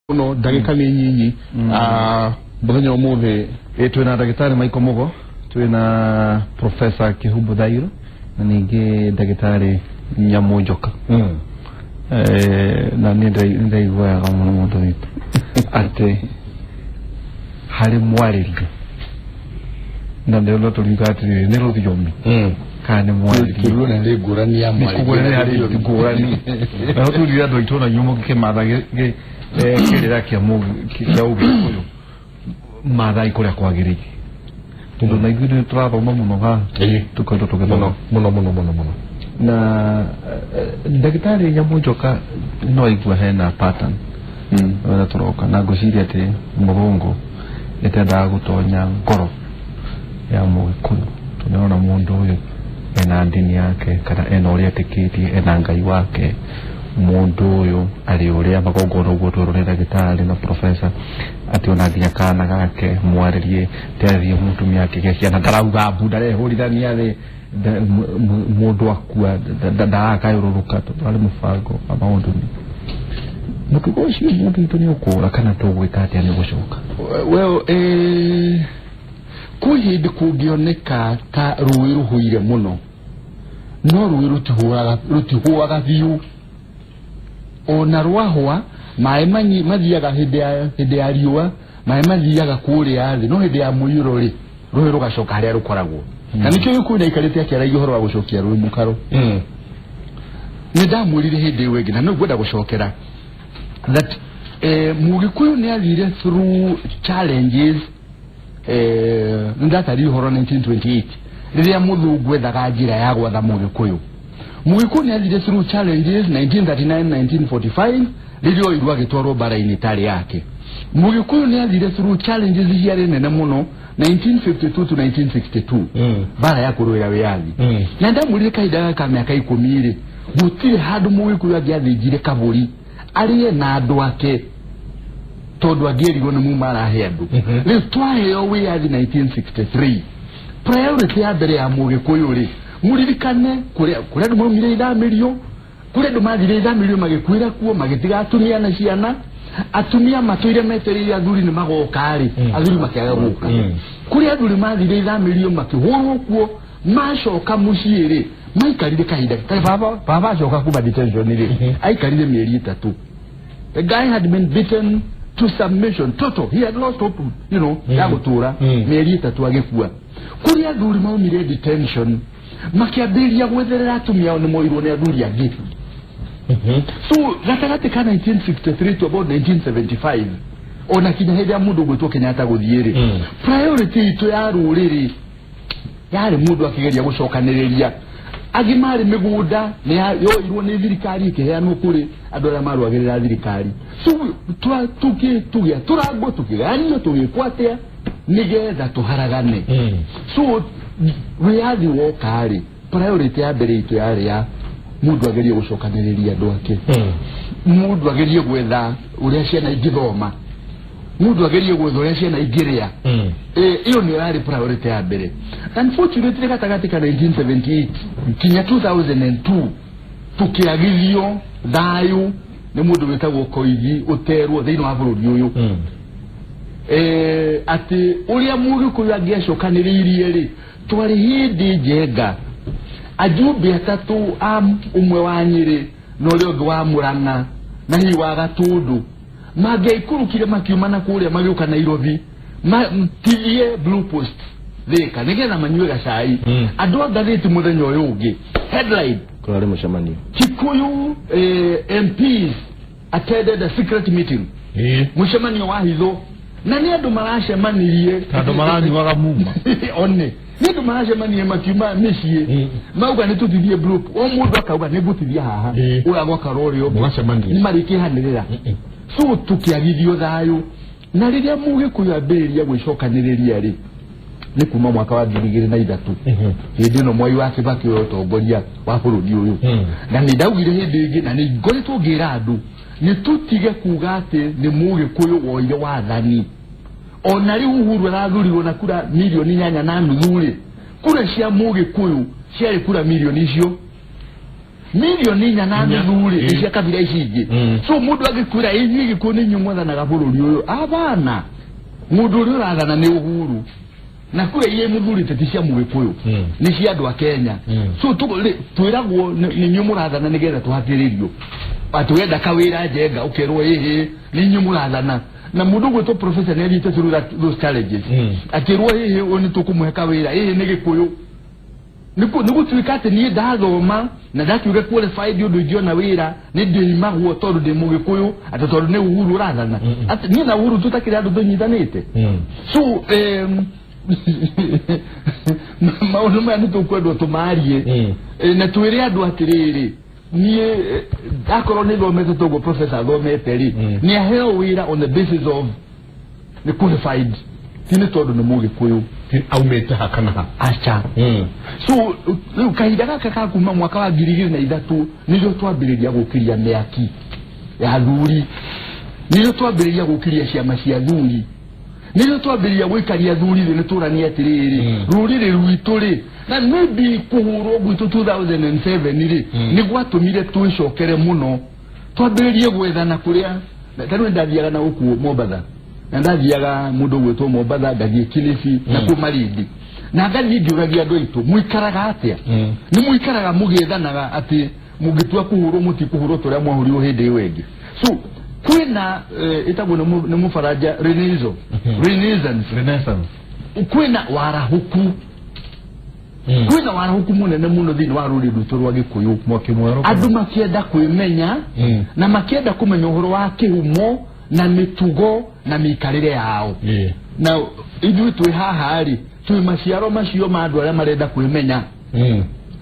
Muno ndagĩka nĩ nyinyi. Mũthenya ũmũthĩ Ĩ twĩna ndagĩtarĩ Michael Mugo, twĩna Professor Kĩhumbu Thairũ na ningĩ ndagĩtarĩ Nyamũ Njoka. Na niĩ ndĩraigua wega mũno mũndũ witũ atĩ harĩ mwarĩrie na nĩ no tũriuga atĩrĩrĩ nĩ rũthiomi kana nĩ mwarĩrie. Kĩruo na nĩ ngũrani ya nĩ kũgũrani harĩ ngũrani na tũrire andũ aitũ na inyuĩ mũgĩkĩmatha kĩrĩra kĩa kĩa ũgĩkũyũ mathai kũrĩa kwagĩrĩire tondũ na ithuĩ nĩ tũrathoma mũno haha tũkoretwo tũgĩthoma. Mũno mũno mũno mũno mũno. Na ndagĩtarĩ Nyamũ Njoka no aigua hena pattern ũrĩa tũroka na ngwĩciria atĩ mũthũngũ ĩtendaga gũtonya ngoro ya mũgĩkũyũ tondũ nĩrona mũndũ ũyũ ena ndini yake kana ena ũrĩa etĩkĩtie, ena Ngai wake, mũndũ ũyũ arĩ ũrĩa magongona ũguo twerwo nĩ ndagĩtarĩ na professor atĩ ona nginya kana gake mwarĩrie ndarĩrie mũtumia akĩgĩa ciana ndarauga mbu ndarehũrithania thĩ mũndũ akua ndarakayũrũrũka tondũ arĩ mũbango wa maũndũ nĩ mũtugo ũcio mũndũ witũ nĩ ũkũra kana tũgwĩka atĩa nĩ gũcoka. Well, kwĩ hĩndĩ kũngĩoneka ta rũĩ rũhũire mũno no rũĩ rũtihũaga rũtihũaga biũ ona rwahũa maĩ mathiaga hĩndĩ ya riũa maĩ mathiaga kũrĩa thĩ no hĩndĩ ya mũiyũro rĩ rũĩ rũgacoka harĩa rũkoragwo na nĩkĩo Gĩkũyũ nĩaikarĩte akĩaragia ũhoro wa gũcokia rũĩ mũkaro. Nĩ ndamwĩrire hĩndĩ ĩyo ĩngĩ na no ngwenda gũcokera that Mũgĩkũyũ nĩ athire through challenges. Nĩ ndatarire ũhoro 1928 rĩrĩa mũthũngũ ethaga njĩra ya gwatha Mũgĩkũyũ. Mũgĩkũyũ nĩ athire through challenges 1939, 1945 rĩrĩa oirwo agĩtwarwo mbara-inĩ ĩtarĩ yake. Mũgĩkũyũ nĩ athire through challenges ciarĩ nene mũno 1952 to 1962, mbara ya kũrũĩra wĩyathi. Na ndamwĩrire kahinda gaka ka mĩaka 10 rĩ gũtirĩ handũ Mũgĩkũyũ angĩathĩnjire kabũri arĩe na andũ ake tondũ angĩerirwo nĩ muma arahe andũ. Rĩu twaheo wĩyathi 1963, priority ya mbere ya Mũgĩkũyũ rĩ mũririkane kũrĩa kũrĩa andũ maumire ithamĩrio, kũrĩa andũ mathire ithamĩrio magĩkuĩra kuo magĩtiga atumia na ciana, atumia matũire metereire athuri nĩ magoka rĩ athuri makĩaga gũka. Kũrĩa athuri mathire ithamĩrio makĩhũrwo kuo macoka mũciĩ rĩ maikarire kahinda ta baba acoka kuma detention rĩ aikarire mĩeri 3. The guy had been beaten to submission total. He had lost hope ya gũtũra. Mĩeri 3 agĩkua. Kũrĩa athuri maumire detention makĩambĩrĩria gwetherera atumia ao nĩ moirwo nĩ athuri angĩ. So gatagatĩ ka 1963 to about 1975 ona kinya hĩndĩ ya mũndũ ũgwĩtwo Kenyatta gũthiĩ rĩ priority itũ ya rũrĩrĩ yarĩ mũndũ akĩgeria gũcokanĩrĩria angĩ marĩ mĩgũnda nĩ yoirwo nĩ thirikari ĩkĩheanwo kũrĩ andũ arĩa marũagĩrĩra thirikari. So tũgĩa tũrangwo tũkĩgayanio tũgĩkwo atĩa nĩgetha tũharagane. So wĩyathi woka rĩ priority ya mbere itũ yarĩ ya mũndũ agerie gũcokanĩrĩria andũ ake, mũndũ agerie gwetha ũrĩa ciana ingĩthoma, mũndũ agerie gwetha ũrĩa ciana ingĩrĩa. Ĩyo nĩyo yarĩ priority ya mbere. Unfortunately gatagatĩ ka 1978 kinya 2002 tũkĩagithio thayũ nĩ mũndũ wĩtagwo Koigi ũterwo thĩinĩ wa bũrũri ũyũ atĩ ũrĩa Mũgĩkũyũ angĩacokanĩrĩirie rĩ twarĩ hĩndĩ njenga ajumbe atatũ a ũmwe wa Nyĩrĩ na ũrĩa ũngĩ wa Mũrang'a na hihi wa Gatũndũ mangĩaikũrũkire makiuma na kũrĩa magĩũka Nairobi tithie Blue Post Thĩka nĩgetha manyue gacai. Andũ a ngathĩti mũthenya ũyũ ũngĩ headline kũrarĩ mũcemanio. Kikuyu MPs attended a secret meeting. Mũcemanio wa hitho na nĩ andũ maracemanirie. Andũ maranyuaga muma. One nĩ andũ maracemanirie makiuma mĩciĩ mauga nĩ tũtithie blue, o mũndũ akauga nĩ ngũtithia haha ũrĩa gwakara ũrĩa ũngĩ. Mũgacemania. Nĩ marĩkĩhanĩrĩra. So tũkĩagithio thayũ na rĩrĩa Mũgĩkũyũ ambĩrĩria gwĩcokanĩrĩria rĩ nĩ kuma mwaka wa 2003 hĩndĩ ĩno Mwai wa Kĩbakĩ ũyũ ũtongoria wa bũrũri ũyũ. Na nĩ ndaugire hĩndĩ ĩngĩ na nĩ ngoretwo ngĩra andũ nĩ tũtige kuga atĩ nĩ Mũgĩkũyũ woire wathani. Ona rĩu Uhuru arathurirwo na kura milioni 8.5 rĩ kura cia Mũgĩkũyũ ciarĩ kura milioni icio. Milioni 4 na Inya. nuthu rĩ Ĩĩ. nĩ cia kabira ici ingĩ. So mũndũ angĩkwĩra inyuĩ Gĩkũyũ nĩ inyuĩ mwathanaga bũrũri ũyũ, abana, mũndũ ũrĩa ũrathana nĩ Uhuru, na kura iria mũthurĩte ti cia Mũgĩkũyũ, nĩ cia andũ a Kenya. So twĩragwo nĩ inyuĩ mũrathana nĩgetha tũhatĩrĩrio atĩ wenda kawĩra njenga ũkerwo ĩhĩ nĩ inyuĩ mũrathana, na mũndũ ũgwĩtwo professor nĩ athiĩte through those challenges, akĩrwo ĩhĩ ũyũ nĩ tũkũmũhe kawĩra, ĩhĩ nĩ Gĩkũyũ. Nĩ gũtuĩka atĩ niĩ ndathoma na ndatuĩka qualified ũndũ ingĩona wĩra nĩ ndĩimagwo tondũ ndĩ Mũgĩkũyũ, atĩ tondũ nĩ Uhuru ũrathana, atĩ niĩ na Uhuru tũtakĩrĩ andũ tũnyitanĩte. So maũndũ maya nĩ tũkwendwo tũmarie na twĩre andũ atĩrĩrĩ, niĩ akorwo nĩ thomete toguo professor athomete rĩ, nĩ aheo wĩra on the basis of nĩ qualified, ti nĩ tondũ nĩ Mũgĩkũyũ. Aumĩte ha kana ha. Aca. So rĩu kahinda gaka ka kuma mwaka wa 2003 nĩrĩo twambĩrĩria gũkĩria mĩaki ya athuri, nĩrĩo twambĩrĩria gũkĩria ciama cia athuri, nĩrĩo twambĩrĩria gũikaria athuri thĩ nĩ tũranie atĩrĩrĩ, rũrĩrĩ rwitũ rĩ, na maybe kũhũrwo gwitũ 2007 rĩ, nĩ gwatũmire twĩcokere mũno, twambĩrĩrie gwethana kũrĩa ta rĩu ndathiaga na gũkũ Mombatha, na ndathiaga mũndũ ũgwĩtwo Mombatha, ngathiĩ Kilifi na kũu Malindi, na ngathiĩ ngĩũragia andũ aitũ, mũikaraga atĩa? Nĩ mũikaraga mũgĩethanaga atĩ mũngĩtua kũhũrwo mũtikũhũrwo tũrĩa mwahũrirwo hĩndĩ ĩyo ĩngĩ? So kwĩna ĩtagwo nĩ Mũbaranja renaissance. Renaissance. Kwĩna warahũku, kwĩna warahũku mũnene mũno thĩinĩ wa rũrĩrĩ rwitũ rwa Gĩkũyũ. Mwaki mwerũ. Andũ makĩenda kwĩmenya na makĩenda kũmenya ũhoro wa kĩhumo na mĩtugo na mĩikarĩre yao. Na ithuĩ twĩ haha rĩ, twĩ maciaro macio ma andũ arĩa marenda kwĩmenya.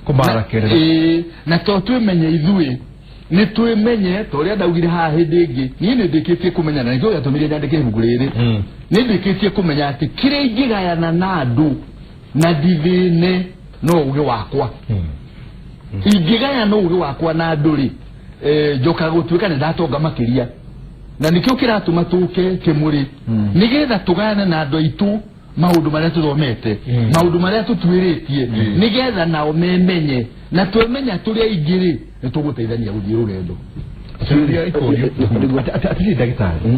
Kũmara kĩrĩra. Ĩĩ, na to twĩmenye ithuĩ, nĩ twĩmenye ta ũrĩa ndaugire haha hĩndĩ ĩngĩ, niĩ nĩ ndĩkĩtie kũmenya, na nĩkĩo gĩatũmire nyandĩke ibuku rĩrĩ, nĩ ndĩkĩtie kũmenya atĩ kĩrĩa ingĩgayana na andũ na ndithĩne no ũgĩ wakwa. Ingĩgayana ũgĩ wakwa na andũ rĩ, njokaga gũtuĩka nĩ ndatonga makĩria, na nĩkĩo kĩratũma tũke kĩmũrĩ, nĩgetha tũgayane na andũ aitũ maũndũ marĩa tũthomete, maũndũ marĩa tũtuĩrĩtie, nĩgetha nao memenye, na twemenya tũrĩ aingĩ rĩ, nĩ tũgũteithania gũthiĩ rũgendo. Ciũria ikũrio. Atirĩ ndagĩtarĩ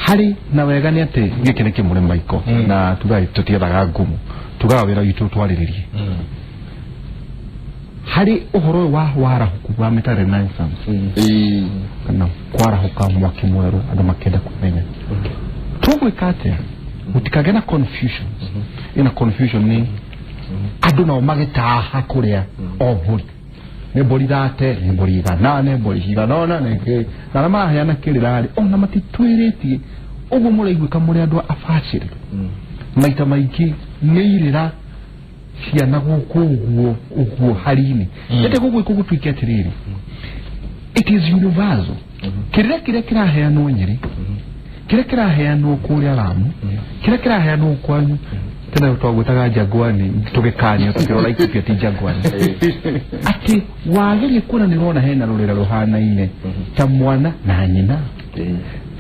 harĩ na wega nĩ atĩ gĩkĩ nĩ kĩmũrĩ maiko, na tugaga tũtiethaga ngumo, tugaga wĩra witũ twarĩrĩrie harĩ ũhoro ũyũ wa warahũku wa mĩta renaissance kana kwarahũka mwaki mwerũ, andũ makĩenda kũmenya tũgwĩka atĩa gũtikagĩe na confusion. Ĩna confusion nĩ andũ nao magĩtaha kũrĩa o mbũri nĩ mbũri thate, nĩ mbũri 100, nĩ mbũri cigana ũna, nĩ kĩ, na arĩa maraheana kĩrĩra rĩ, ona matitwĩrĩtie ũguo mũraiguĩka mũrĩ andũ abacĩrĩru. Maita maingĩ nĩ irĩra ciana gũkũ ũguo ũguo hari-inĩ ĩndĩ gũgwĩkwo gũtuĩke atĩrĩrĩ, it is universal, kĩrĩra kĩrĩa kĩraheanwo Nyĩrĩ, kĩrĩa kĩraheanwo kũrĩa Lamu, kĩrĩa kĩraheanwo kwanyu tene twagwĩtaga Jangwani, tũgĩkanio tũkĩrora Laikipia ti Jangwani, atĩ wageria kuona nĩ ũrona hena rũrĩra rũhanaine ta mwana na nyina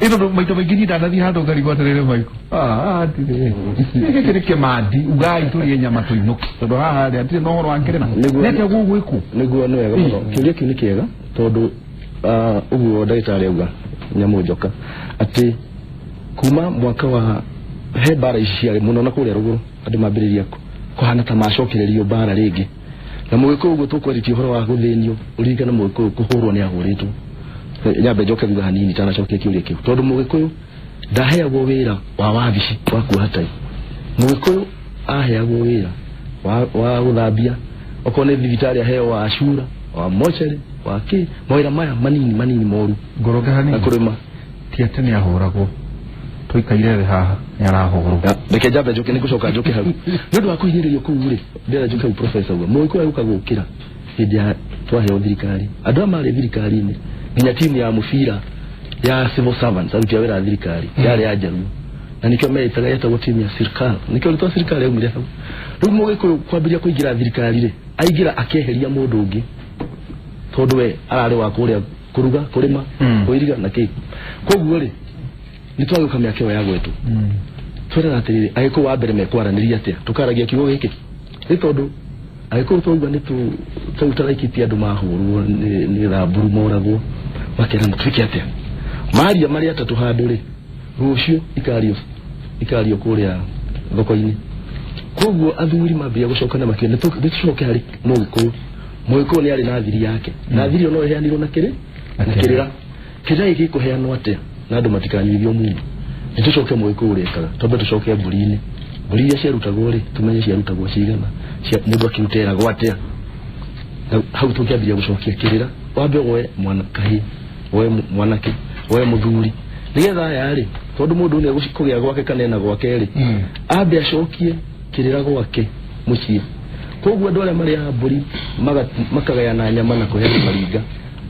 ĩ, tondũ maita maingĩ niĩ ndanathiĩ handũ ngarigwo atĩrĩrĩ, maiko atirĩ gĩkĩ nĩ kĩmandi, ugai tũrĩe nyama tũinũke, tondũ haha rĩ hatirĩ na ũhoro wa kĩrĩra. Nĩatĩa gũgwĩkwo? Nĩguo, nĩ wega mũno, kĩũria kĩu nĩ kĩega, tondũ ũguo ndagĩtarĩ auga nyamũ njoka atĩ kuma mwaka wa he mbara ici ciarĩ mũno na kũrĩa rũgũrũ, andũ mambĩrĩria kũhana ta macokererio mbara rĩngĩ, na Mũgĩkũyũ ũguo tũkwarĩtie ũhoro wa gũthĩnio, ũririkane Mũgĩkũyũ kũhũrwo nĩ ahũrĩtwo. Nyambe njoke thutha hanini tanacokia kĩũria kĩu, tondũ Mũgĩkũyũ ndaheagwo wĩra wa wabici wa kuoha tai, Mũgĩkũyũ aheagwo wĩra wa gũthambia, okorwo nĩ thibitarĩ aheo wa cura wa mocerĩ wa kĩ, mawĩra maya manini manini moru. Ngoroge na hanini. Kũrĩma. Ti atĩ nĩ ahũragwo, tũikaire thĩ haha nĩ arahũrwo. Reke njambe njoke, nĩ ngũcoka njoke hau nĩ ũndũ wa kũhinyĩrĩrio kũu rĩ, ndĩrenda njoke hau professor uga Mũgĩkũyũ agũka gũkĩra hĩndĩ ya twaheo thirikari, andũ aya marĩ thirikari-inĩ, nginya timu ya mũbira ya civil servants, aruti a wĩra a thirikari, yarĩ ya Njaruo, na nĩkĩo meĩtaga, yetagwo timu ya sirikali, nĩkĩo rĩtwa sirikali yaumire hau. Rĩu Mũgĩkũyũ kwambĩrĩria kũingĩra thirikari rĩ, aingĩra akeheria mũndũ ũngĩ, tondũ we ararĩ wa kũrĩa kũruga, kũrĩma, kũiriga na kĩ. Koguo rĩ, nĩ twagĩũka mĩaka ĩyo ya gwetwo, twĩraga atĩrĩrĩ, Agĩkũyũ wa mbere mekwaranĩria atĩa? Tũkaragia kiugo gĩkĩ nĩ tondũ Angĩkorwo twauga nĩ tau taraikĩtie andũ mahũrwo nĩ thamburu moragwo, makerana twĩke atĩa? Maria marĩ atatũ handũ rĩ, rũciũ ikario kũrĩa thoko-inĩ. Koguo athuri mambia gũcokana makiuga nĩ tũcoke harĩ mũgĩkũyũ. Mũgĩkũyũ nĩ arĩ na thiri yake, na thiri ĩyo no ĩheanirwo na kĩrĩ na kĩrĩra. Kĩrĩra gĩkĩ gĩkũheanwo atĩa na andũ matikanyuithio mumu? Nĩ tũcoke mũgĩkũyũ ũrĩa ekaga, twambe tũcoke mbũri-inĩ. Mbũri iria ciarutagwo rĩ, tumenye ciarutagwo cigana, mũndũ akĩruta eragwo atĩa. Hau tũngĩambĩrĩria gũcokia kĩrĩra, wambe woe mwana kahĩĩ, woe mwanake, woe mũthuri, nĩgetha aya rĩ, tondũ mũndũ nĩ kũgĩa gwake kana ena gwake rĩ, ambe acokie kĩrĩra gwake mũciĩ. Koguo andũ arĩa marĩaga mbũri makagayana nyama na kũheana maringa,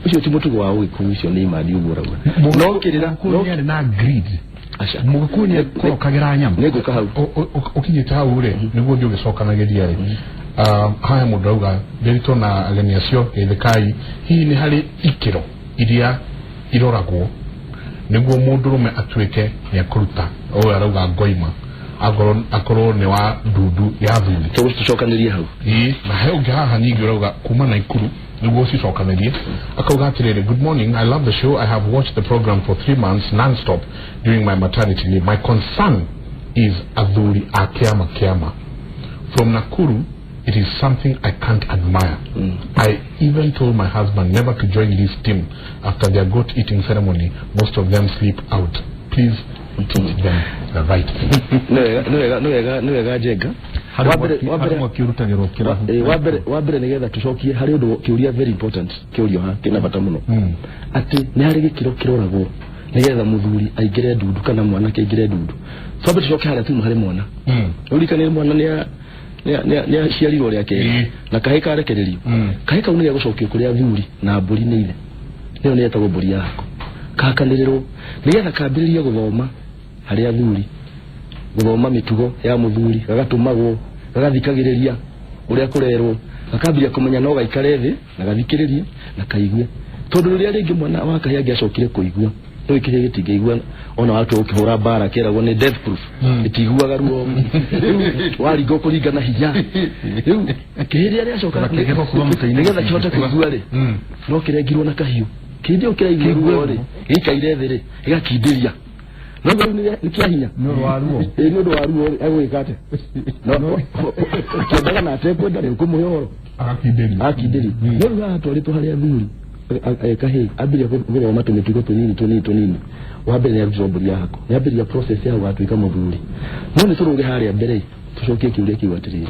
ũcio ti mũtugo wa ũgĩkũyũ, ũcio nĩ imandi ũguo ũrauga. No kĩrĩra no nĩ arĩ na greed. Aca. Mũgĩkũyũ nĩ akorokagĩra nyama. Nĩ ngũka hau. Ũkinyĩte hau rĩ, nĩguo ũthiĩ ũgĩcokanagĩria rĩ, haha mũndũ auga Ndĩritũ na ageni acio geithĩkai, hihi nĩ harĩ ikĩro iria iroragwo nĩguo mũndũrũme atuĩke nĩ ekũruta ũyũ arauga ngoima akorwo nĩ wa ndundu ya thuri? Tũcokanĩrie hau. Ĩĩ, na he ũngĩ haha ningĩ ũrauga kuma Naikuru nĩguo ũcicokanĩrie, akauga atĩrĩrĩ, good morning, I love the show. I have watched the program for 3 months non-stop during my maternity leave. My concern is athuri a kĩama kĩama from Nakuru. It is something I can't admire. I even told my husband never to join this team. After their goat eating ceremony, most of them sleep out. Please teach them the right thing. Nĩ wega Njenga. Harĩ mwaki ũrutagĩrwo kĩrabu. Wa mbere nĩgetha tũcokie harĩ ũndũ kĩũria very important kĩũrio ha kĩna bata mũno, atĩ nĩ harĩ gĩkĩro kĩroragwo nĩgetha mũthuri aingĩre ndundu kana mwanake aingĩre ndundu. Twambe tũcoke harĩa tuma harĩ mwana. Ũririkane mwana nĩ nĩ aciarirwo rĩa kerĩ na kahĩ karekererio. Kahĩ kau nĩ gegũcokio kũrĩ athuri na mbũri nĩ ithe, nĩyo nĩ yetagwo mbũri ya hako, kahakanĩrĩrwo nĩgetha kambĩrĩrie gũthoma harĩ athuri, gũthoma mĩtugo ya mũthuri, gagatũmagwo gagathikagĩrĩria ũrĩa kũrerwo, gakambĩrĩria kũmenya no gaikare thĩ na gathikĩrĩrie na kaigue, tondũ rĩrĩa rĩngĩ mwana wa kahĩ angĩacokire kũigua, rĩu kĩhĩ gĩtingĩigua ona watua gũkĩhũra mbara kĩragwo nĩ death proof, ĩtiguaga ruo. Rĩu waringa ũkũringa na hinya. Rĩu kĩhĩ rĩrĩa rĩacoka Gakĩgethwo kuma mũtĩ-inĩ. Nĩgetha kĩhote kũigua rĩ, no kĩrengirwo na kahiũ. Kĩhĩndĩ ĩyo kĩraigua ruo rĩ, gĩikaire thĩ rĩ, gĩgakindĩria, no rĩu nĩ kĩa hinya. Nĩ ũndũ wa ruo. Ĩĩ, nĩ ũndũ wa ruo rĩ, egũgĩka atĩa? No akĩendaga na atekwenda rĩ, ũkũmũhe ũhoro. Agakindĩria. Akindĩria. No rĩu haha twarĩtwo harĩ athuri, kahĩ ambĩrĩria gũthoma tũmĩtugo tũnini tũnini tũnini. Wa mbere nĩ arutirwo mbũri ya hako, nĩ ambĩrĩria process ya gũgatuĩka mũthuri. No nĩ tũrũge harĩa mbere, tũcokie kĩũria kĩu atĩrĩrĩ,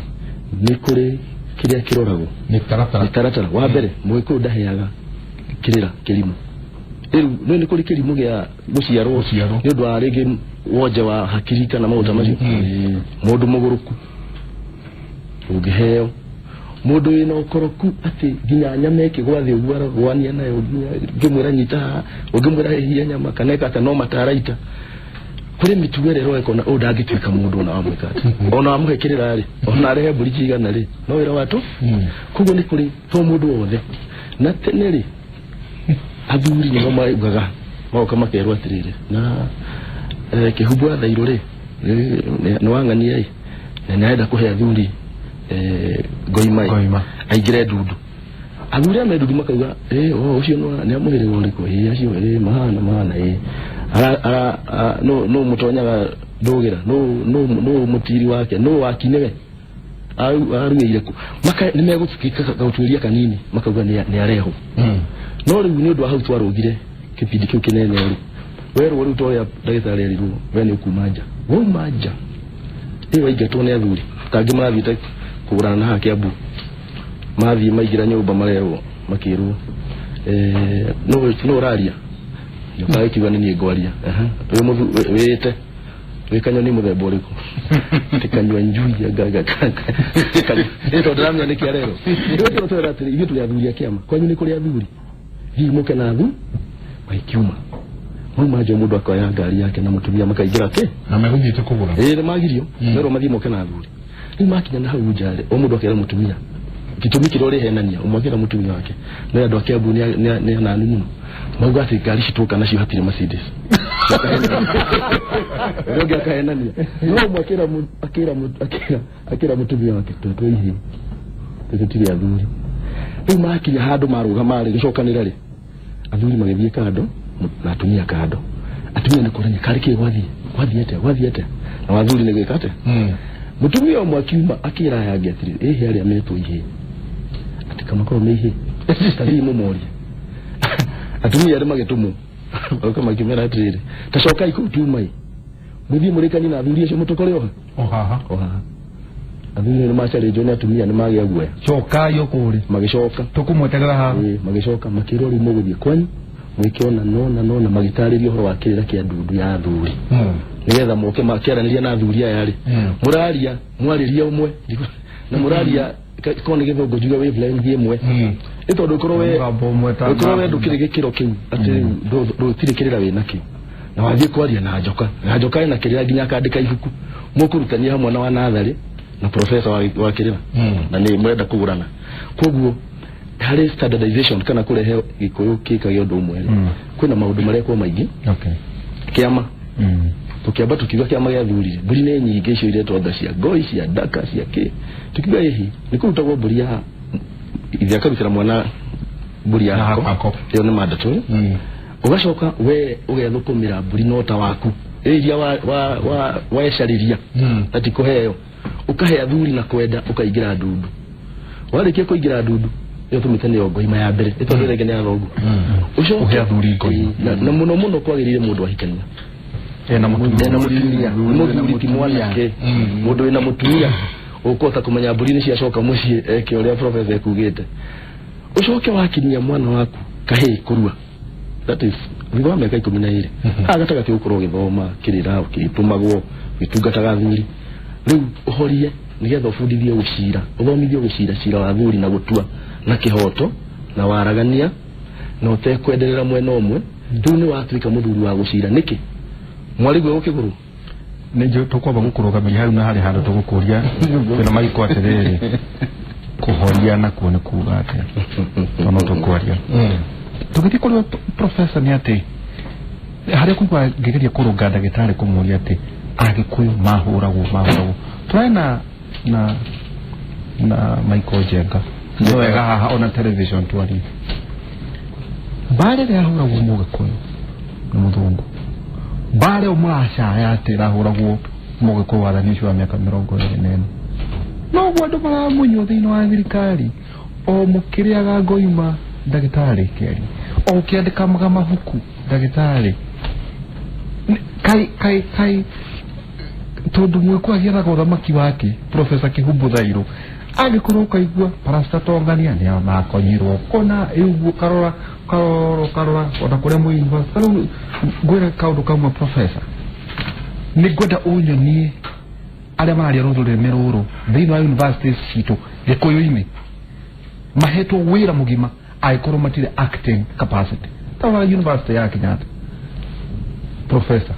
nĩ kũrĩ kĩrĩa kĩroragwo. Mĩtaratara. Mĩtaratara. Wa mbere, mũgĩkũyũ ndaheaga kĩrĩra kĩrimũ. Rĩu no nĩ kũrĩ kĩrimũ gĩa gũciarwo. Gũciarwo. Nĩ ũndũ wa rĩngĩ wonje wa hakiri kana maũndũ ta macio. Mũndũ mũgũrũku ũngĩheo, mũndũ wĩna ũkoroku atĩ nginya nyama ĩkĩgwa thĩ ũguo aragwania nayo, nginya ũngĩmwĩra nyita haha, ũngĩmwĩra hĩhia nyama kana ĩka atĩa, no mataraita. Kũrĩ mĩtugo ĩrĩa ĩroeka ona ũyũ ndangĩtuĩka mũndũ ona wamwĩka atĩa, ona wamũhe kĩrĩra rĩ, ona arehe mbũri cigana rĩ, no wĩra watũ. Koguo nĩ kũrĩ to mũndũ wothe. Na tene rĩ, athuri nĩmo maugaga, magoka makerwo atĩrĩrĩ, na kĩhumbu ya thairũ rĩ, nĩ wang'ania ĩ, na nĩ arenda kũhe athuri ngoima ĩ. Ngoima. Aingĩre ndundu. Athuri a me ndundu makauga ĩ, o ũcio nĩ a mũhĩrĩga ũrĩkũ? Ĩ, acio ĩ mahana mahana ĩ ara ara no mũtonyaga ndũgĩra no mũtiri wake no waki nĩwe aruĩire kũ maka nĩ megũtuĩria kanini, makauga nĩ arehwo. No rĩu nĩ ũndũ wa hau twarũgire kĩbindi kĩu kĩnene rĩ, werwo rĩu ta ũrĩa ndagĩtarĩ erirwo, we nĩ ũkuma nja, wauma nja ĩ waingatwo nĩ athuri tangĩ marathiĩte kũgũrana na haha Kiambu, mathiĩ maingĩra nyũmba marerwo makĩrwo, no ũraria nyoka ĩkiuga nĩ niĩ ngwaria. Aha, wĩ wĩte wĩ kanyoni mũthemba ũrĩkũ? Ti kanyua njui ĩ tondũ ndĩramenya nĩkĩ arerwo. Rĩu tũrĩa twera atĩrĩ, ithuĩ tũrĩ athuri a kĩama, kwanyu nĩ kũrĩ athuri, hihi mũke na athu magĩkiuma mauma nja, mũndũ akoya ngari yake na mũtumia makaingĩra kĩ. Na megũthiĩte kũgũra. Ĩĩ, nĩ magirio merwo mathiĩ moke na athuri. Rĩu makinya na hau nja rĩ, o mũndũ akera mũtumia gĩtũmi kĩrĩa ũrĩhenania, ũmwe akera mũtumia wake, no andũ a Kiambu nĩ ananu mũno, mauga atĩ ngari ici tuoka nacio hatirĩ Mercedes. Ũrĩa ũngĩ akahenania, no ũmwe akĩra akĩra akĩra mũtumia wake twetwo ihĩĩ. Tũtirĩ athuri. Rĩu makinya handũ marũgama rĩ, gũcokanĩra rĩ, athuri magĩthiĩ kando na atumia kando. Atumia nĩ kũrania karĩ kĩ gwathiĩ gwathiĩ atĩa gwathiĩ atĩa, na athuri nĩ gwĩka atĩa. Mũtumia ũmwe akiuma akĩra aya angĩ atĩrĩrĩ, ĩhĩ arĩa metwo ihĩ atĩ kamakorwo nĩ ihĩ, tathiĩ mũmorie. Atumia arĩa magĩtũmwo magoka makĩmera atĩrĩrĩ, tacokai kũu tumai mũthiĩ mũrĩkanie na athuri acio mũtũkore oha O haha. O haha. Athuri nĩ macarĩnjwo nĩ atumia nĩ magĩa guoya. Cokai o kũrĩ. Magĩcoka. Tũkũmweterera haha. Ĩĩ, magĩcoka makĩrwo rĩu mũgũthiĩ kwanyu mwĩke ona nona nona, magĩtarĩria ũhoro wa kĩrĩra kĩa ndundu ya athuri, nĩgetha moke makĩaranĩria na athuri aya rĩ, mũraria mwarĩria ũmwe na mũraria korwo nĩ gĩthũngũ njuge wavelength ĩmwe, nĩ tondũ ũkorwo we Mũgambo ũmwe ta ũkorwo we ndũkĩrĩ gĩkĩro kĩu atĩ rĩu ndũtirĩ kĩrĩra wĩnakĩo, na wathiĩ kwaria na njoka, na njoka ĩna kĩrĩra nginya akandĩka ibuku, mũkũrutania hamwe na wa natharĩ na professor wa kĩrĩra na nĩ mũrenda kũgũrana. Koguo harĩ standardization kana kũrehe gĩkũyũ kĩkage ũndũ ũmwe rĩ, kwĩna maũndũ marekwo maingĩ. Kĩama tũkĩamba tũkiuga kĩama gĩa athuri, mbũri nĩ nyingĩ icio iretwo anga cia ngoi, cia ndaka, cia kĩ, tukiuga ĩhi nĩ kũrutagwo mbũri ya ithe akarutĩra mwana mbũri ya Ya hako. hako. Ĩyo nĩ mandatory. Ũgacoka we ũgethũkũmĩra mbũri no ta waku ĩ iria wecarĩria na ti kũheo, ũkahe athuri na kwenda, ũkaingĩra ndundu. Warĩkia kũingĩra ndundu ĩyo tũmĩte nĩyo ngoima ya mbere, ĩ tondũ ĩrĩa ĩngĩ nĩ ya thoguo. Ũcoke Ũhe athuri ngoima. Ĩ, na mũno mũno kwagĩrĩire mũndũ ahikania ena mũtumia. Ena mũtumia, nĩ mũthuri ti mwanake, mũndũ wĩna mũtumia ũkũhota kũmenya mbũri nĩ ciacoka mũciĩ, eke ũrĩa professor ekugĩte. Ũcoke wakinyia mwana waku kahĩĩ kũrua, that is thutha wa mĩaka 12, haha gatagatĩ ũkorwo ũgĩthoma kĩrĩra, ũgĩtũmagwo, ũgĩtungataga athuri. Rĩu ũhorie nĩgetha ũbundithio gũcira, ũthomithio gũcira cira wa athuri na gũtua na kĩhoto na waragania na ũtekwenderera mwena ũmwe. Rĩu nĩ watuĩka mũthuri wa gũcira. Nĩkĩ mwarĩguo gũkĩgũrwo? Nĩ njũ tũkwamba gũkũrũgamĩria hau, na harĩ handũ tũgũkũria twĩna maiko atĩrĩrĩ, kũhoria nakuo nĩ kuga atĩa? To no tũkwaria tũgĩthiĩ kũrĩ professor nĩ atĩ harĩa kũigua ngĩgeria kũrũnga ndagĩtarĩ kũmũria atĩ agĩkũyũ mahũragwo tũrarĩ na Michael Njenga nĩ wega haha ona television twarie mbara ĩrĩa yahũragwo mũgĩkũyũ nĩ mũthũngũ, mbara ĩyo mũracaya atĩ ĩrahũragwo mũgĩkũyũ wathani ũcio wa mĩaka 24, noguo andũ maramunywo thĩinĩ wa thirikari o mũkĩrĩaga ngoima. Ndagĩtarĩ kĩaria o ũkĩandĩkaga mabuku, ndagĩtarĩ, kai kai kai tondu mwĩkũ agĩethaga ũthamaki wake, Professor Kĩhumbu Thairũ angĩkorwo ũkaigua Pastor Tongania nĩ makonyirwo kona ũguo, karora karora karora ona kũrĩa mwĩ university. Rĩu ngwĩre kaũndũ kamwe, professor, nĩ ngwenda ũnyonie arĩa mararia rũrĩmĩ rũrũ thĩinĩ wa universities citũ gĩkũyũ-inĩ mahetwo wĩra mũgima angĩkorwo matirĩ acting capacity ta wa university ya Kenyatta, professor.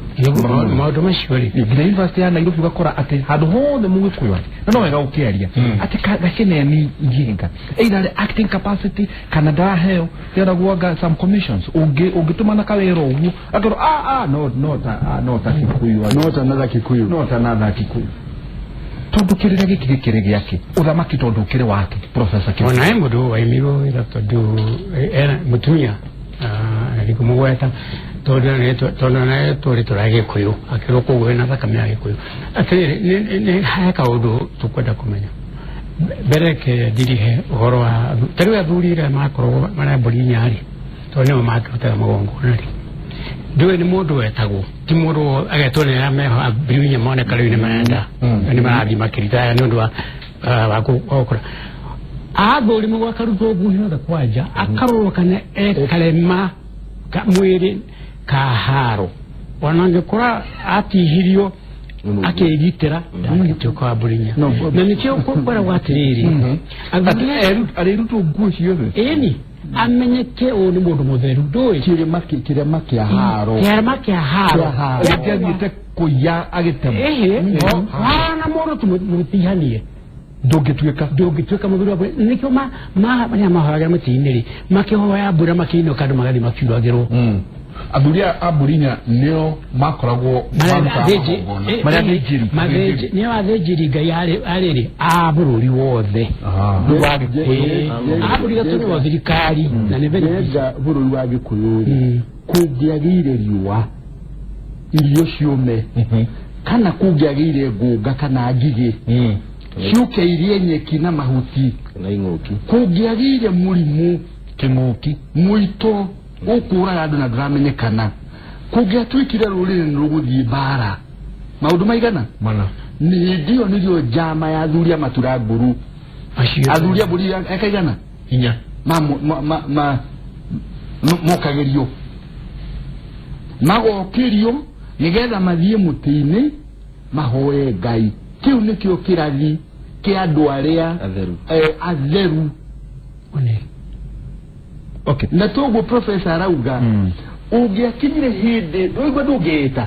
Maũndũ macio rĩ, nginya university ya Nairobi ũgakora atĩ handũ hothe mũgĩkũyũ atĩ na no wega ũkĩaria atĩ gaceneni nginga either arĩ acting capacity kana ndaraheo ndĩragwo anga some commissions ũngĩtũmana kawĩra ũguo akorwo ah no no ta no ta Kikuyu. Not another Kikuyu. Not another Kikuyu, tondũ kĩrĩra gĩkĩ gĩkĩrĩ gĩake ũthamaki, tondũ ũkĩrĩ wake, Professor Kikuyu. Ona he mũndũ waimirwo wĩra tondũ ena mũtumia ndikũmũgweta, tondũ naetwo rĩtwa rĩa Gĩkũyũ, akĩrwo koguo ena thakame ya Gĩkũyũ. Atĩrĩrĩ, nĩ he kaũndũ tũkwenda kũmenya mbere ke ndirihe ũhoro wa ta rĩu athuri rĩa makoragwo marĩa mbũri inya rĩ, tondũ nĩo makĩrutaga magongona rĩ, ndũĩ nĩ mũndũ wetagwo, ti mũndũ agetwo nĩ arĩa meho mbũri inya moneka rĩu nĩ marenda nĩ marathiĩ makĩritaya nĩ ũndũ wa gũkũra athũrimagwo, akarutwo nguo yothe kwanja, akarorwo kana ekarema mwĩrĩ ka haro, ona angĩkora atihirio akĩgitĩra ndangĩtuĩka wa mbũri inya. Na nĩkĩo kwĩragwo atĩrĩrĩ, athuri Arĩrutwo nguo ciothe. Ĩni, amenyeke ũyũ nĩ mũndũ mũtheru, ndũĩ. Kĩrĩma kĩa haro. Kĩrĩma kĩa haro. Kĩa haro. Angĩathiĩte kũiya agĩtema. Ĩhĩ, wana mũndũ tũmũtihanie. Ndũngĩtuĩka. Ndũngĩtuĩka mũthuri wa mbura. Nĩkĩo marĩa mahoyagĩra mĩtĩ-inĩ rĩ, makĩhoya mbura, makĩinũka andũ magathiĩ makiuragĩrwo. Athuri aya a mbũri inya nĩo makoragwo marutaga magongona. Marĩa athĩnjĩri. Nĩo athĩnjĩri Ngai arĩrĩ a bũrũri wothe. Ah. A bũrũri gatũ nĩo thirikari na nĩ very busy. Njenga bũrũri wa Gĩkũyũ rĩ, kũngĩagĩire riũa irio ciũme, kana kũngĩagĩire ngũnga kana ngigĩ ciũke irie nyeki na mahuti, na ing'ũki, kũngĩagĩire mũrimũ kĩng'ũki mũito ũkũraga andũ na ndũramenyekana, kũngĩatuĩkire rũrĩrĩ nĩ rũgũthiĩ mbara, maũndũ maigana Mana. nĩ hĩndĩ ĩyo nĩrĩo njama ya athuri a matura nguru, Acio. athuri a mbũri ekaigana Inya. ma ma ma ma mokagĩrio magokĩrio nĩgetha mathiĩ mũtĩ-inĩ mahoe Ngai. Kĩu nĩkĩo kĩrathi kĩa andũ arĩa atheru. Atheru. One. Okay. Na toguo professor arauga, ũngĩakinyire hĩndĩ ndũigua ndũngĩĩta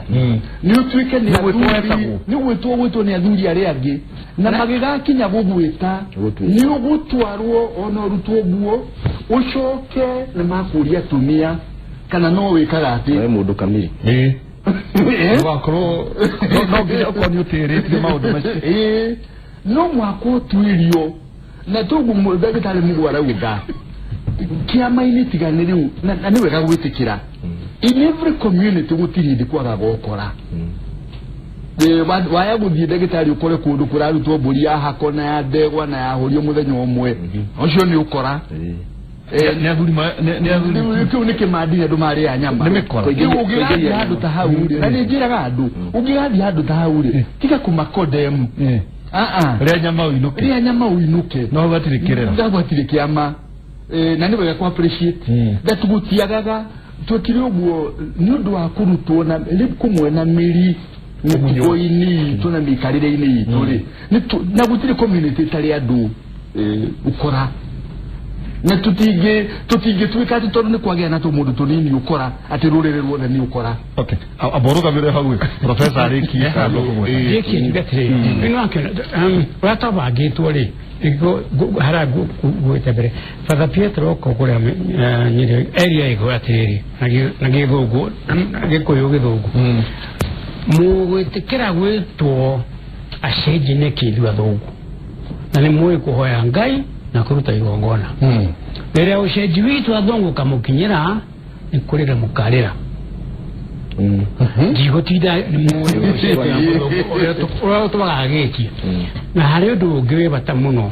nĩ ũtuĩke nĩ Nĩ gwĩtwo athuri- wetagwo. Nĩ gwĩtwo gwĩtwo nĩ athuri arĩa angĩ na magĩgakinya gũgwĩta, Gũtuĩka. nĩ ũgũtwarwo ona ũrutwo nguo, ũcoke nĩ makũria atumia kana no wĩkaga atĩ We mũndũ kamiri. Ĩĩ. Eh? Ũgakorwo No nginya ũkorwo nĩ ũtĩrĩtie maũndũ macio. Ĩĩ, no mwaka ũtuĩrio na toguo ndagĩtarĩ mũgũ arauga kĩama-inĩ tiga nĩ rĩu na nĩ wega gwĩtĩkĩra in every community gũtirĩ hĩndĩ kwagaga ũkora. Waya gũthiĩ ndagĩtarĩ ũkore kũndũ kũrarutwo mbũri ya hako na ya ndegwa na ya hũrio mũthenya ũmwe, ũcio nĩ ũkora. Nĩ athuri nĩ athuri. Kĩu nĩ kĩmandini andũ marĩa nyama. Nĩ mĩkora. Rĩu ũngĩgathiĩ handũ ta hau rĩ, na nĩ njĩraga andũ, ũngĩgathiĩ handũ ta hau rĩ, tiga kũmakodemu. Rĩa nyama ũinũke. Rĩa nyama ũinũke. No gatirĩ kĩrĩra. Hau hatirĩ kĩama. Na nĩ wega ku appreciate that gũtiagaga twekire ũguo nĩ ũndũ wa kũrutwo na rĩ kũmwe na mĩri mĩtugo-inĩ itũ na mĩikarĩre-inĩ itũ rĩ. Na gũtirĩ community ĩtarĩ andũ ũkora, na tũtingĩtuĩka atĩ tondũ nĩ kwagĩa na tũmũndũ tũnini ũkora atĩ rũrĩrĩ ruothe nĩ ũkora. Okay, amba ũrũgamĩre hau ĩ, professor arĩkie handũ kũgweta. Gĩkĩ njuge atĩrĩrĩ, nĩ wakĩona ũrĩa twabangĩtwo rĩ, harĩa ngwĩte mbere Father Pietro oka kũrĩa Nyĩrĩ area ĩgũ atĩrĩrĩ na gĩthũngũ na gĩkũyũ gĩthũngũ, mũgwĩtĩkĩra gwĩtwo acenji nĩkĩ ithuĩ athũngũ na nĩ mũĩ kũhoya Ngai na kũruta igongona? Rĩrĩa ũcenji witũ athũngũ kamũkinyĩra nĩ kũrĩra mũkarĩra, ndigũtinda nĩ mũĩ ũrĩa twagagĩtie. Na harĩ ũndũ ũngĩ wĩ bata mũno,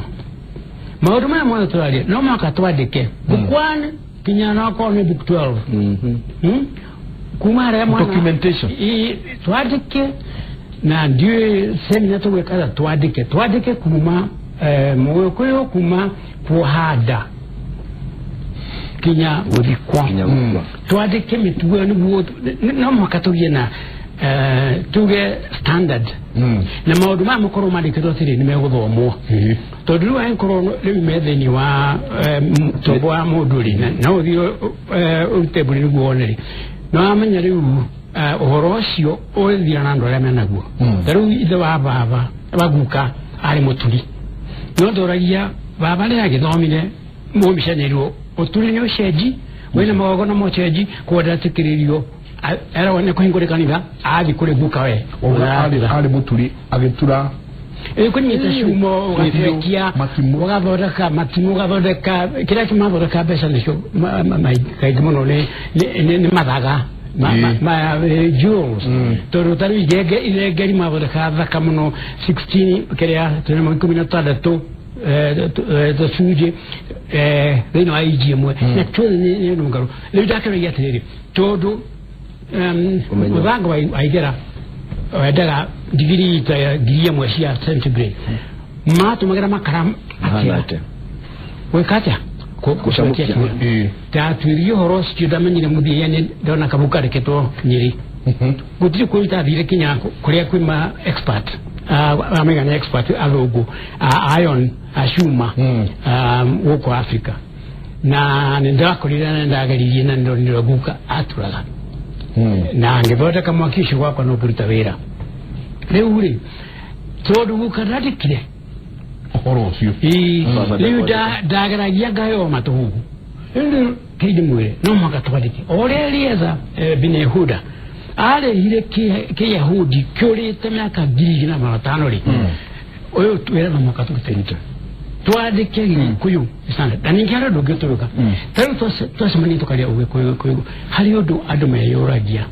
maũndũ maya mothe tũraria no mũhaka twandĩke book 1 kinya nokorwo nĩ book 12. Kuma harĩa mwana Documentation. Twandĩke na ndiũĩ semina tũgwĩkaga, twandĩke kuma mũgĩkũyũ kuma kuoha nda kinya gũthikwo. Nginya gũkua. Twandĩke mĩtugo ĩyo nĩguo no mũhaka tũgĩe na tuge standard na maũndũ maya makorwo mandĩkĩtwo atĩrĩ nĩ megũthomwo, tondũ rĩu angĩkorwo rĩu me thĩinĩ wa tombo wa mũndũ rĩ, no ũthiĩ ũrute mbũri nĩguo wone rĩ, no wamenya rĩu ũhoro ũcio ũgĩthira na andũ arĩa menaguo. Ta rĩu ithe wa baba wa guka arĩ mũturi, no ndoragia baba rĩrĩa agĩthomire mũmicanĩrwo ũturi nĩ ũcenji wĩna magongona ma ũcenji, koguo ndatĩkĩrĩrio eragwo nĩ kũhingũrĩ kanitha athiĩ kũrĩ guka we. Arĩ mũturi agĩtura. Kũnyita cumo ũgatwekia. Matimũ. Ũgathondeka matimũ, ũgathondeka kĩrĩa kĩmathondeka mbeca nĩcio kaingĩ mũno nĩ mathaga jewels, tondũ ta rĩu igenge irengeri mathondekaga thaka mũno 16 kĩrĩa tũrĩ 16 tũcunjĩ thĩinĩ wa inji ĩmwe na tuothe nĩ nũngarũ. Rĩu ndakĩroiga atĩrĩrĩ, tondũ Ũmenyo. Mũthanga wa igera wendaga digiri ta 1000 cia centigrade, matũmagĩra makara Mahana atĩa atĩa? Gwĩka atĩa? Gũcamũkia. Ndatuĩrie ũhoro ũcio ndamenyire mũthia nĩ ndona kabuku kandĩkĩtwo Nyĩrĩ gũtirĩ kũrĩa itathire kinya kũrĩa kwĩ ma expert, amenya nĩ expert athũngũ a iron a cuma gũkũ Africa, na nĩ ndakorire na nĩ ndageririe na nĩ ndonire guka aturaga na ngĩthondeka mwaki ũcio gwakwa no kũruta wĩra. Rĩu rĩ, tondũ guka ndandĩkire ũhoro ũcio. Ĩĩ, Baba rĩu ndakwandĩka. ndageragia ngaheo matũhuhu. Rĩu Kĩndĩ mwĩre no mũhaka twandĩke o ũrĩa Eliezer bin Yehuda arehire kĩyahudi kĩũrĩte mĩaka 2500 rĩ, ũyũ wĩra no mũhaka tũrute, twandĩke Gĩkũyũ standard. Na ningĩ harĩ ũndũ ũngĩ tũrũka ta rĩu twacemania tũkaria Ũgĩkũyũ Gĩkũyũ, harĩ ũndũ andũ meyũragia,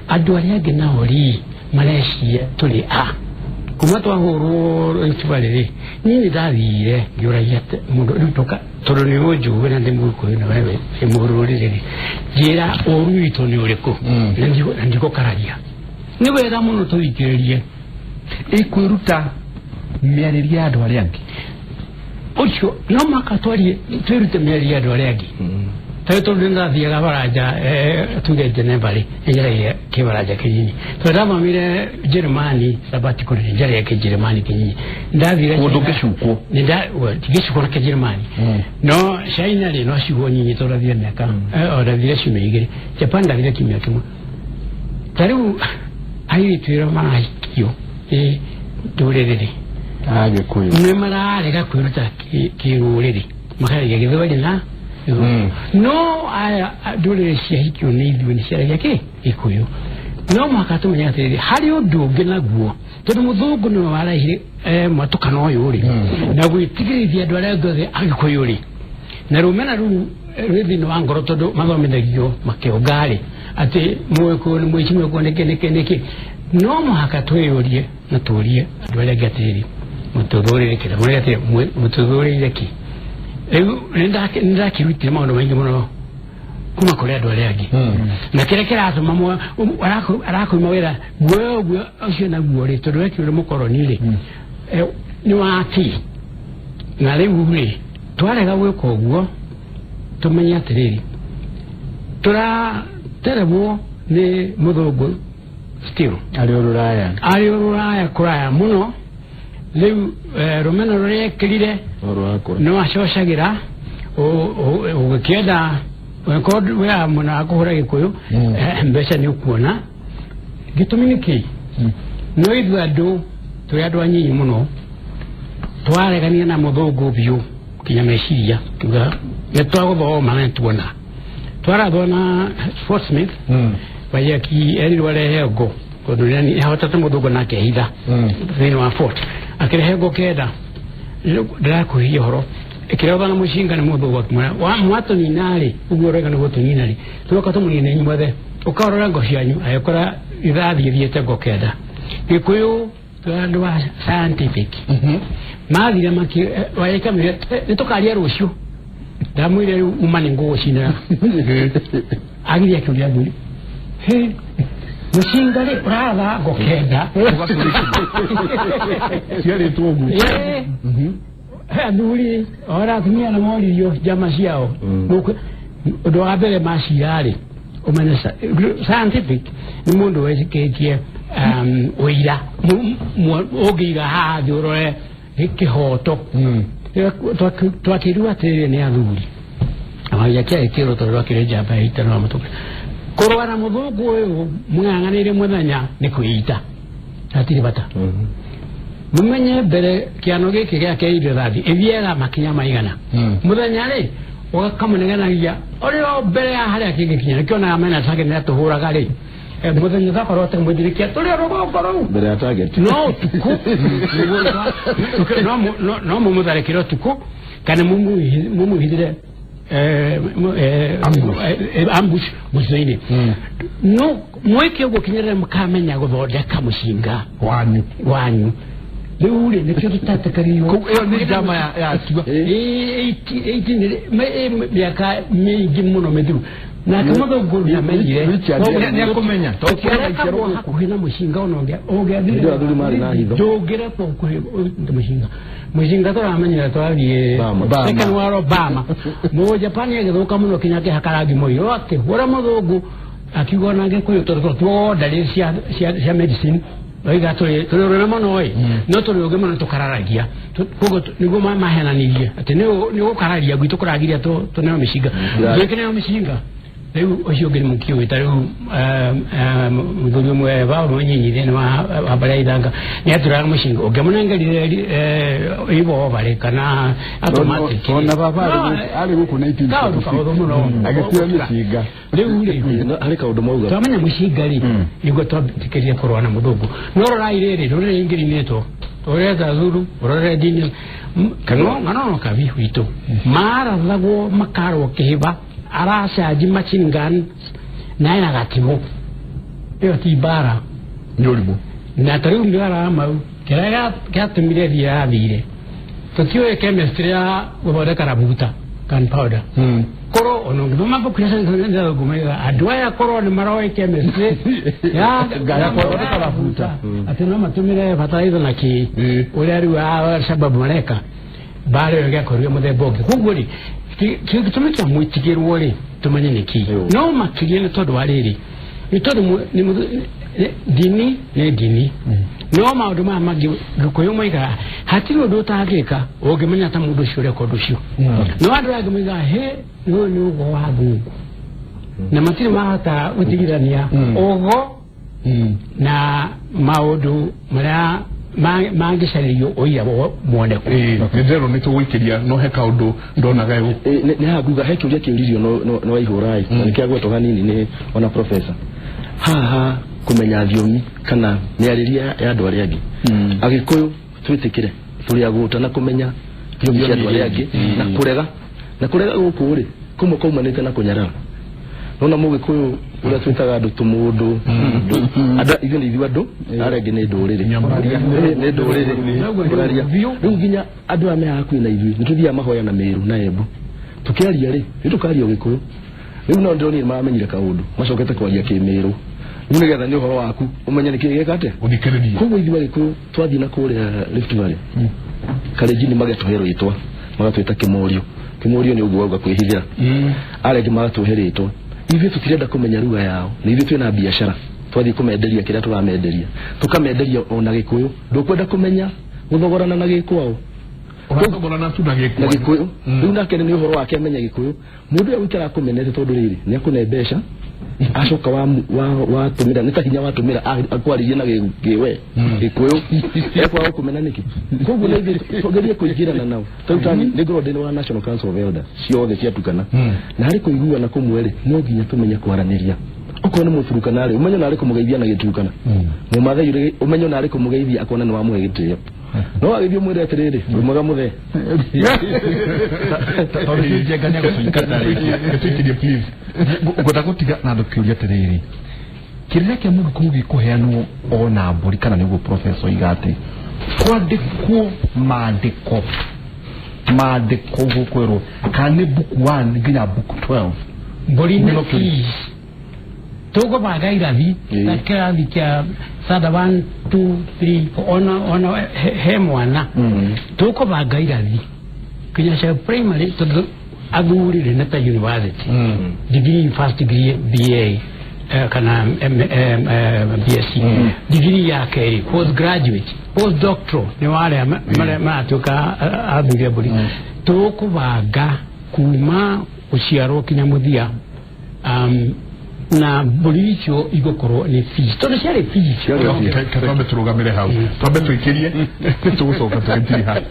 andũ arĩa angĩ nao rĩ mareciria tũrĩ a kuma twahũrwo Rift Valley rĩ. Niĩ nĩ ndathire ngĩũragia mũndũ rĩu tũka, tondũ nĩ ũnjũĩ na ndĩ Mũgĩkũyũ na wewe wĩ mũrũrĩrĩ rĩ, njĩra ũru witũ nĩ ũrĩkũ, na ndigũkararia. Nĩ wega mũno tũthikĩrĩrie. Ĩkwĩruta mĩarĩrie ya andũ arĩa angĩ. Ũcio no mũhaka twarie, twĩrute mĩario ya andũ arĩa angĩ. Tarĩu tondũ nĩ ndathiaga baranja, tuge Geneva rĩ, nĩ njaragia kĩbaranja kĩnyinyi, tondũ ndathomire Jerumani sabbatical, nĩ njaragia kĩnjerumani kĩnyinyi. Ndathire Kũndũ ngĩcukwo. Ndigĩcukwo na kĩnjerumani, no China rĩ, no ciugo nyinyi, tondũ ndathire mĩaka o ndathire ciumia 2. Japan ndathire kiumia kĩmwe. Ta rĩu airĩtu ĩrĩa marahikio nĩ ndũrĩrĩ rĩ, Agĩkũyũ nĩ mararega kwĩruta kĩrũrĩrĩ, makaragia Gĩthweri na no aya ndũrĩrĩ ciahikio nĩ ithuĩ nĩ ciaragia kĩ Gĩkũyũ. No mũhaka tũmenye atĩrĩrĩ, harĩ ũndũ ũngĩ naguo, tondũ mũthũngũ nĩwe warehire mwatũkano ũyũ rĩ, na gwĩtigĩrithia andũ arĩa angĩ othe Agĩkũyũ rĩ, na rũmena rũu rwĩ thĩinĩ wa ngoro, tondũ mathomithagio makĩonga rĩ atĩ Mũgĩkũyũ nĩ mũici, Mũgĩkũyũ nĩkĩ nĩkĩ nĩkĩ. No mũhaka twĩyũrie na tũrie andũ arĩa angĩ atĩrĩrĩ, mũtũthũrĩre kĩ? Mwĩre atĩrĩ, mũtũthũrĩire kĩ? Rĩu nĩ ndakĩrutire maũndũ maingĩ mũno kuma kũrĩ andũ arĩa angĩ, na kĩrĩa kĩratũma arakuma wĩra guoya ũguo ũcio naguo rĩ, tondũ wekirwo nĩ mũkoroni rĩ, nĩ waki. Na rĩu rĩ, twarega gwĩka ũguo, tũmenye atĩrĩrĩ, tũraterebwo nĩ mũthũngũ still arĩ o rũraya. Arĩ o rũraya kũraya mũno. Rĩu rũmena rũrĩa ekĩrire ũhoro wakwa no acocagĩra ũgĩkĩenda ũngĩkorwo wĩra mwena wa kũhũra Gĩkũyũ, mbeca nĩ ũkuona. Gĩtũmi nĩ kĩ? No ithuĩ andũ tũrĩ andũ anyinyi mũno twaregania na mũthũngũ biũ kinya meciria, tuga nĩ twagũthoma na nĩtuona twarathwo na Fort Smith. Waiyaki erirwo arehe ngo, tondũ nĩ ahotete mũthũngũ na akehitha thĩinĩ wa fort, akĩrehe ngo 9. Ndĩrakuhia ũhoro ĩkĩrehwo na mũcinga nĩ mũthũngũ, akĩmwĩra, "Mwatũnina rĩ, ũguo ũrauga nĩguo tũnina rĩ, tũgoka tũmũnine inyuothe, ũkarora ngo cianyu." Agĩkora ithathiĩ thiĩte ngo 9. Gĩkũyũ tũrĩ andũ a scientific mathire maki waĩkamire nĩ tũkaria rũciũ. Ndamwĩre rĩu uma nĩ ngũgũcinĩra. Agiria akĩũria athuri, "Hĩ, mũcinga rĩ ũratha ngo 9?" Ciarĩtwo ũguo. Ĩĩ. Athuri ora atumia na moririo njama ciao. Ũndũ wa mbere macira rĩ, ũmenye scientific nĩ mũndũ wĩtĩkĩtie ũira ũngĩiga haha thĩ ũrore kĩhoto. Twakĩrwo atĩrĩrĩ nĩ athuri Waiyaki agĩkĩrwo, tondũ akĩrĩ njamba ya ita no mũtũke kũrũa na mũthũngũ ũyũ mũng'ang'anĩire mũthenya nĩ kwĩita, hatirĩ bata. Mumenye mbere kĩano gĩkĩ gĩake rithathi ĩthiaga makinya maigana mũthenya rĩ, ũgakamũnegenagia ũrĩ o mbere ya harĩa kĩngĩkinya. Nĩkĩonaga mena take nĩ atũhũraga rĩ, mũthenya ũgakorwo atĩ mũthirikia tũrĩ o rũgongo rũu mbere ya target. No ũtukũ no mũmũtharĩkĩre ũtukũ kana mumuhithire ambush mũtitũ-inĩ, no mwĩke ũguo kinyĩrĩre mũkamenya gũthondeka mũcinga wanyu. Wanyu. Rĩu rĩ, nĩkĩo tũtatekerirwo. Kũu ĩyo nĩ njama ya atua. Mĩaka mĩingĩ mũno mĩthiru, nake mũthũngũ nĩamenyire. Richard Nĩekũmenya. Tũkĩrekagwo hakuhĩ na mũcinga ona ũngĩathire. Hĩndĩ ĩyo athuri marĩ na hitho. Ndũngĩrekwo hakuhĩ na mũcinga. Mũcinga tũramenyera twathiĩ Bama. Bama. Second World Obama Mũjapani agĩthũka mũno kinya akĩhaka rangi mũirũ, akĩhũra mũthũngũ, akiuga ona Gĩkũyũ tondũ tuondarĩ cia medicine oiga tũrĩ rũrĩrĩ mũno ĩ, no tũrĩ ũgĩ mũno tũkararagia. Koguo nĩguo mahenanirie atĩ nĩ gũkararia gwitũ kũragiria tũneo mĩcinga. Twĩkĩneo mĩcinga. Rĩu ũcio ũngĩ nĩ mũkiũĩ ta rĩu mũthuri ũmwe Paul Mũnyinyi thĩinĩ wa mbarĩ ya Ithanga nĩ atũraga mũcinga ũngĩamũnengerire revolver kana automatic. Ona baba arĩ gũkũ kaũndũ kahũthũ mũno 1946 agĩtua mĩcinga. Rĩu rĩ, No, harĩ kaũndũ mauga. Twamenya mũcinga rĩ, nĩguo twambĩtĩkĩrire kũrũa na mũthũngũ. No rorai rĩrĩ rũrĩrĩ ingĩrinĩtwo ũreta Zulu, ũrore ndini ng'ano no kabi witũ marathagwo makarwo kĩhĩba aracanji machine gun na ena gatimũ, ĩyo ti mbara. Nĩ ũrimũ. Na ta rĩu mbara mau kĩrĩa gĩatũmire thiĩ yathire, tũtiũĩ chemistry ya gũthondeka rabuta, gunpowder. Korwo ona ũngĩthoma mbuku ya science andũ aya korwo nĩ maroĩ chemistry ya Ya gũthondeka rabuta. Atĩ no matũmĩre fertilizer na kĩ ũrĩa rĩu sababu mareka mbara ĩyo ĩgakorwo mũthemba ũngĩ. Koguo rĩ, gĩtũmi kĩa mwĩtigĩrwo rĩ, tũmenye nĩ kĩ, no makĩria nĩ tondũ wa rĩrĩ, nĩ tondũ ndini nĩ ndini, no maũndũ maya mangĩ Gĩkũyũ moigaga hatirĩ ũndũ ũtangĩka ũngĩmenya ta mũndũ ũcio ũreka ũndũ ũcio. No andũ angĩ moigaga he ũyũ nĩ ũgo wa thungu na matirĩ mahota gũtigithania ũgo na maũndũ marĩa mangĩcarĩrio ũira mwoneku. Nĩ ndĩrerwo nĩ tũgũikĩria, no he kaũndũ ndonaga Nĩ haha nguga he kĩũria kĩũririo no waihũra na nĩkĩagwetwo hanini nĩ ona professor haha, kũmenya thiomi kana mĩarĩrie ya andũ arĩa angĩ. Agĩkũyũ twĩtĩkĩre tũrĩ agũta na kũmenya thiomi cia andũ arĩa angĩ na kũrega gũkũ rĩ kũmwe kaumanĩte na kũnyarara. Nona mũgĩkũyũ ũrĩa twĩtaga andũ tũmũndũ andũ, ithuĩ nĩ ithuĩ andũ arĩa angĩ nĩ ndũrĩrĩ. Nĩ ndũrĩrĩ kũraria. Rĩu nginya andũ aya me hakuhĩ na ithuĩ nĩ tũthiaga mahoya na Mĩrũ na Embu, tũkĩaria rĩ nĩ tũkaria Ũgĩkũyũ. Rĩu no ndĩronire maramenyire kaũndũ macokete kwaria Kĩmĩrũ rĩu nĩgetha nĩ ũhoro waku ũmenye nĩ kĩĩ gĩka atĩa. Ũthikĩrĩrie. Koguo ithuĩ Agĩkũyũ twathiĩ na kũrĩa Rift Valley, Kalenjin magatũhe rĩtwa, magatwĩta Kĩmorio. Kĩmorio nĩ ũguo wauga kwĩhithĩra. Arĩa angĩ magatũhe rĩtwa. Ithuĩ tũtirenda kũmenya lugha yao, na ithuĩ twĩna biacara, twathiĩ kũmenderia kĩrĩa tũramenderia, tũkamenderia ona Gĩkũyũ. Ndũkwenda kũmenya gũthogorana na gĩkwao. Ũrathogorana tu na na gĩkwanyu. Gĩkũyũ. Rĩu nake nĩ ũhoro wake amenya Gĩkũyũ, mũndũ ũrĩa ũikaraga kũmenete, tondũ rĩrĩ nĩ akũne mbeca acoka watũmĩra nĩ ta hinya watũmĩra akwarĩrie na gĩwe Gĩkũyũ ekwaga gũkũmena nĩkĩ. Koguo nĩ ithuĩ tũgerie kũingĩrana nao. Tarĩu tani nĩ ngorwo ndĩ wa National Council of Elders ciothe ciatukana na harĩ kũiguana kũmwe rĩ, no nginya tũmenye kwaranĩria. Okorwo nĩ Mũturukana rĩ, ũmenye narĩ kũmũgeithia na Gĩturukana. Mũmathai rĩ, ũmenye narĩ kũmũgeithia akona nĩ wamũhe gĩtĩo. No wagĩthiĩ ũmwĩre atĩrĩrĩ, wĩ mwega mũthee. Tondũ njenga nĩ agũtũingata rĩngĩ. Gĩtũikĩrie, please. Ngwenda gũtiga na andũ kĩũria atĩrĩrĩ, kĩrĩra kĩa mũgĩkũyũ gĩkũheanwo ona mbũri kana nĩguo professor oiga atĩ kwandĩkwo maandĩko gũkwĩrwo kana nĩ book 1 nginya book 12? Mbũri Nĩno na kĩũria. Fees tũkũbanga irathi na kĩrathi kĩa sada 1 2 3 4 ona he mwana tũkũbanga irathi kinya cia primary, tondũ athuri rĩ nĩ ta university degree, first degree BA kana BSc, degree ya kerĩ, postgraduate, postdoctoral, nĩ warĩa maratuĩka athuri a mbũri. Tũkũbanga kuma gũciarwo kinya mũthia, na mbũri icio igũkorwo nĩ fees tondũ ciarĩ fees. Twambe tũrũgamĩre hau, twambe tũikĩrie, nĩ tũgũcoka tũgĩtiriha.